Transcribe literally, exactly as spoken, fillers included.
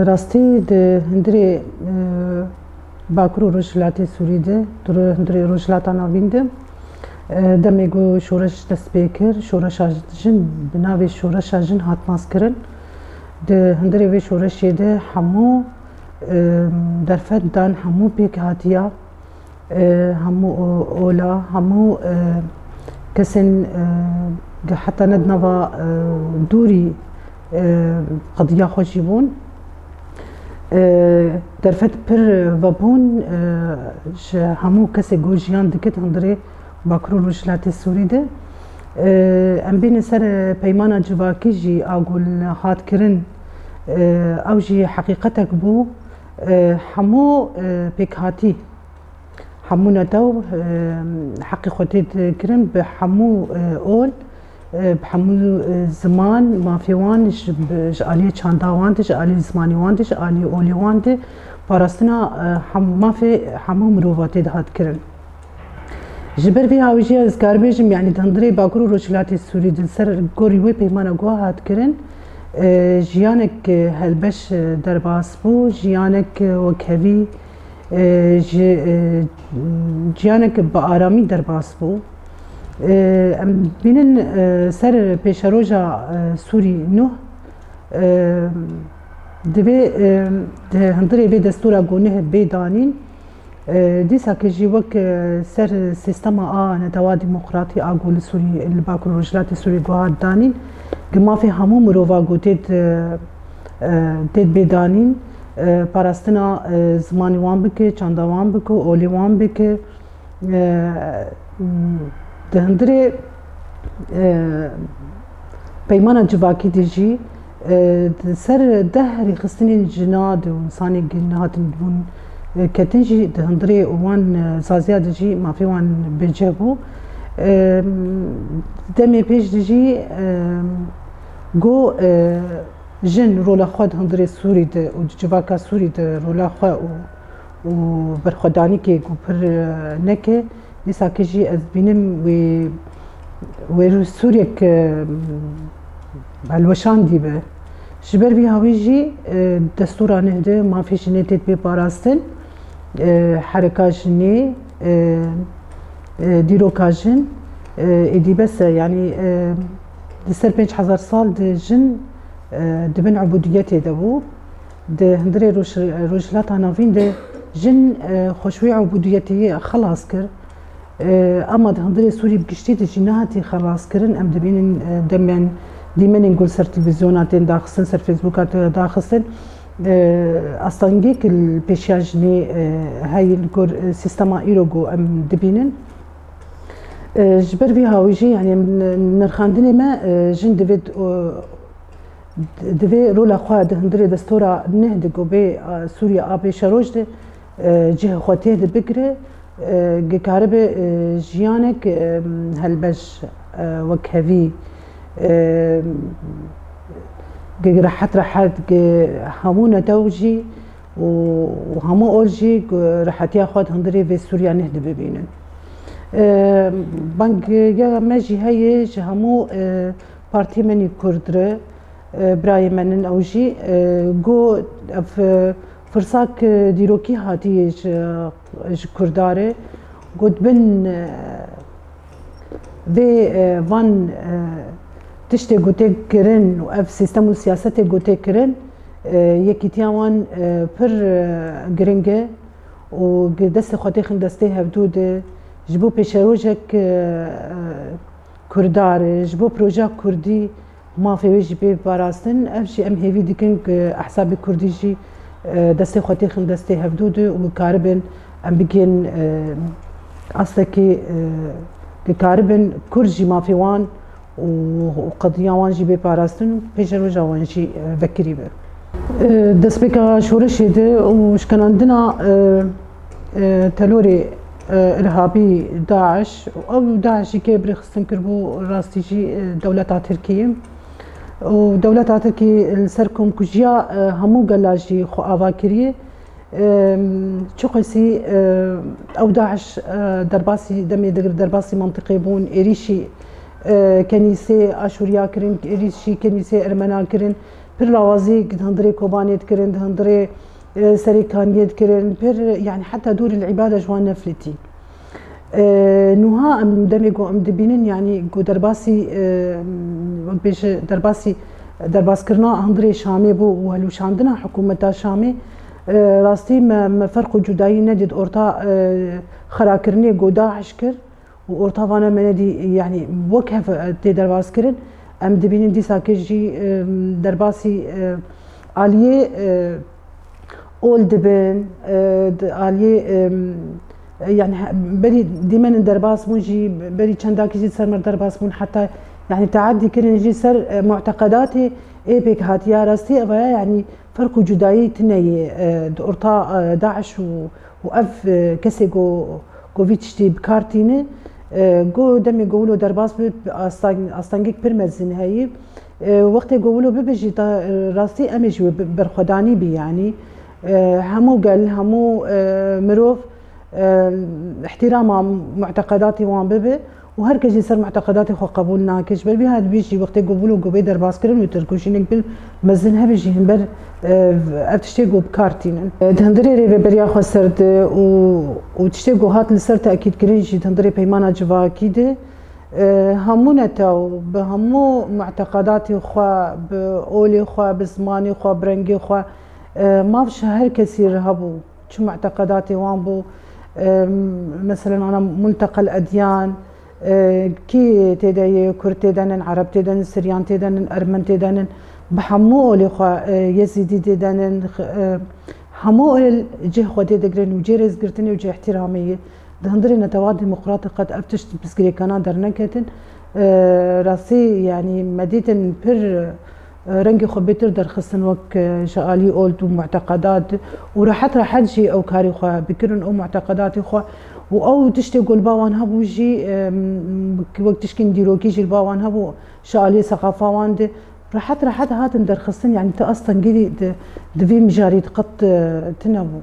Rastî di hundirê, e, Bakur û Rojhilatê Sûrî de, di ro-, hundirê Rojhilata Navîn de, e, demê ku şoreş dest pê kir, şoreşa jin bi navê şoreşa jin hat naskirin. Di hundirê vê şoreşê de hemû, e, derfet dan hemû pêkhatiya, e, hemû o-, ola, hemû, e, kesên, e, heta ne di nava, e, dûrî, e, qediya xwe jî bûn. E, derfet pir vebûn, e, ji hemû kesê ku jiyan dikit hundirê Bakur û Rojhilatê Sûrî de. E, em bînin ser, e, peymana civakî jî a ku hat kirin, e, ew jî heqîqetek bû. E, hemû, e, pêkhatî, hemû netew, e, heqî xwe tê kirin bi hemû, e, ol, e, bi hemû, e, ziman, mafê wan ji, bi, ji aliyê çanda wan de, ji aliyê zimanê wan de, ji aliyê olê wan de, parastina, e, hem, mafê hemû mirova tê dihat kirin. Ji ber vê hawîjî ez karim bêjim, yanî di hundirê Bakur û Rojhilatê Sûrî di ser gorî wê peymana ku hat kirin, e, jiyanek, e, helbeş, e, derbas bû, jiyanek, e, wekhevî, e, ji, e, jiyanek bi aramî derbas bû. E, em bînin, e, ser pêşeroja, e, Sûrî nûh, e, divê, e, di hundirê vê destûra ku neh bê danîn, e, dîsa ke jî wek, e, ser sîstema a netewa demokratî a ku li Sûrî, li Bakur û Rojhilatê Sûrî ku hat danîn, ki mafê hemû mirova ku têt, e, e, têt bê danîn, e, parastina, e, zimanê wan bike, çanda wan bike, olê wan bike. E, di hundirê, e, peymana civakî de jî, e, di ser deh rêxistinên jina de û insanên ku nehatin bûn, e, ketin jî di hundirê wan, e, saziya de jî mafê wan bêcih bû. E, demê pêş de jî, e, got, e, jin rola xwe di hundirê Sûrî de û di civaka Sûrî de rola xwe û û berxwedanîkê ku pir, e, neke, dîsa ke jî ez bînim wê, wê Sûriyek, e, helweşandî be. Ji ber vî hawî jî, e, destûra neh de mafê jinê têt pê parastin, e, herika jinê, e, e, dîroka jin, e, êdî bes e, yanî, e, di ser pênc hezar sal de jin, e, di bin ubûdiyetê de bû. Di hundirê roj-, Rojhilata Navîn de jin, e, xwe ji wê ubûdiyetê xelas kir. E, ama di hundirê Sûrî bi giştî de jî nehatî xelaskirin. Em dibînin, e, demên dîmenên ku li ser televîzyona tên daxistin, ser Facebooka tên daxistin, e, astengiyek li pêşiya jinê, e, heye li gor, e, sîstema îro ku em dibînin. E, ji ber vî hawî jî, yanî em nirxandinê me, e, jin divê, e, Divê rola xwe di hundirê destûra neh de ku bê, e, Sûriya a pêşeroj de, e, cihê xwe tê de bigire, e, ge karibe, e, jiyanek, e, helbeş, e, wekhevî, e, ge rehet rehet, ge hemû netew jî û, û hemû ol jî ku rehetiya xwe di hundirê vê Sûriya neh de bibînin. E, bang ya me jî heye ji hemû, e, partiyê me nî Kurd re, e, birayê me nin ew jî, e, got ev, e, firsak, e, dîrokî hatiye ji, ji Kurda re. Got bin, e, vê, e, van, e, tiştê ku tê kirin û ev sîstem û siyasetê ku tê kirin, e, yekîtiya wan, e, pir, e, giring e û gi destê xwe têxin destê hevdû de ji bo pêşerojek, e, e, Kurda re, ji bo projeya Kurdî mafê wê jî pê parastin. Ev jî em hêvî dikin ku ehsabê Kurdî jî, e, destê xwe têxin destê hevdû de û karibin em bigên, e, astekî, e, ku karibin Kurd jî mafê wan û, û qediya wan jî bê parastin, pêşeroja wan jî, e, vekirî be. E, destpêka şoreşê de û şkenandina, e, e, telorê, e, irhabî DAIŞ, ew DAIŞ jî kê birêxistin kiribû, rastî jî, e, dewleta Tirkiyê. Û dewleta Tirkî li ser komkujiya, e, hemû gela jî xwe ava kiriye. Em, çiqasî, e, ew DAIŞ, e, derbasî demê digir, derbasî mantiqê bûn, êrîşî, e, kenîsê Aşûriya kirin, êrîşî kenîsê Ermena kirin. Pir lawazî di hundirê Kobanê dikirin, di hundirê, e, Serê Kaniyê dikirin, pir, yani heta dûr il îbade ji wan nefilîtî. E, nuha em demê ku em dibînin, yani ku derbasî, e, em bêje derbasî, derbaskirina hundirê Şamê bû û helûşandina hikûmeta Şamê, e, rastî me, me ferq û cudayî nedît orta, e, xirakirinê ku DAIŞ kir û orta vana me nedî, yani wek hev, e, tê derbas kirin. Em dibînin dîsa kê jî, e, derbasî, e, aliyê, e, ol dibin, e, di aliyê, e, yani he-, berî dîmenin derbas bûn jî, berî çendakî jî ser me derbas bûn, heta yani teadî kirin jî ser, e, muteqedatê ê pêkhatiya. Rastî ev e, yani ferq û cudayî tune ye, e, di orta, e, DAIŞ û, û ev, e, kesê ku, ku vî tiştî bi kar tîne, e, ku demê ku wilo derbas bi, asteng-, astengek pir mezin heye. E, wextê ku wilo bibe jî ta, e, rastî em ê ji wê bi-, berxwedanî bî, yanî, e, hemû gel, hemû, e, mirov, e, îhtîrama muteqedatê wan bibe. Û her kes jî ser muteqedatê xwe qebûl nake. Ji ber vî hatibî jî wextê ku wilo ku bê derbas kirin û têkoşînek pir mezin hebe jî himber, e, ev tiştê ku bi kar tînin. E, di hundirê Rêveberiya Xweser de û, û tiştê ku hat li ser tekîd kirin jî di hundirê Peymana Civakî de, e, hemû netew bi hemû muteqedatê xwe, bi olê xwe, bi zimanê xwe, bi rengê xwe, e, maf ji her kesî re hebû. Çi muteqedatê wan bû, e, meselen ana multeqel edyan, e, kî tê de ye, Kurd tê de nin, Ereb tê de nin, Siryan tê de nin, Ermen tê de nin, bi hemû olê xwe, e, Yezîdî tê de nin, x-, e, hemû ol cih xwe tê de girin û cê rêzgirtinê û cê îhtîramê ye. Di hundirê netewa demokratê qet ev tişt pirsgirêkana derneketin. E, rastî, yanî me dîtin pir, e, rengê xwe bêtir derxistin wek, e, ji alî ol û muteqedat û rehet rehet jî ew karî xwe bikirin, ew muteqedatê xwe û ew tiştê ku li ba wan hebû jî, e, m-, wek tişkên dîrokî jî li ba wan hebû, ji alî seqafa wan de rehet rehet hatin derxistin, yanî ti astengî di, di vî mijarî de qet, e, tune bû.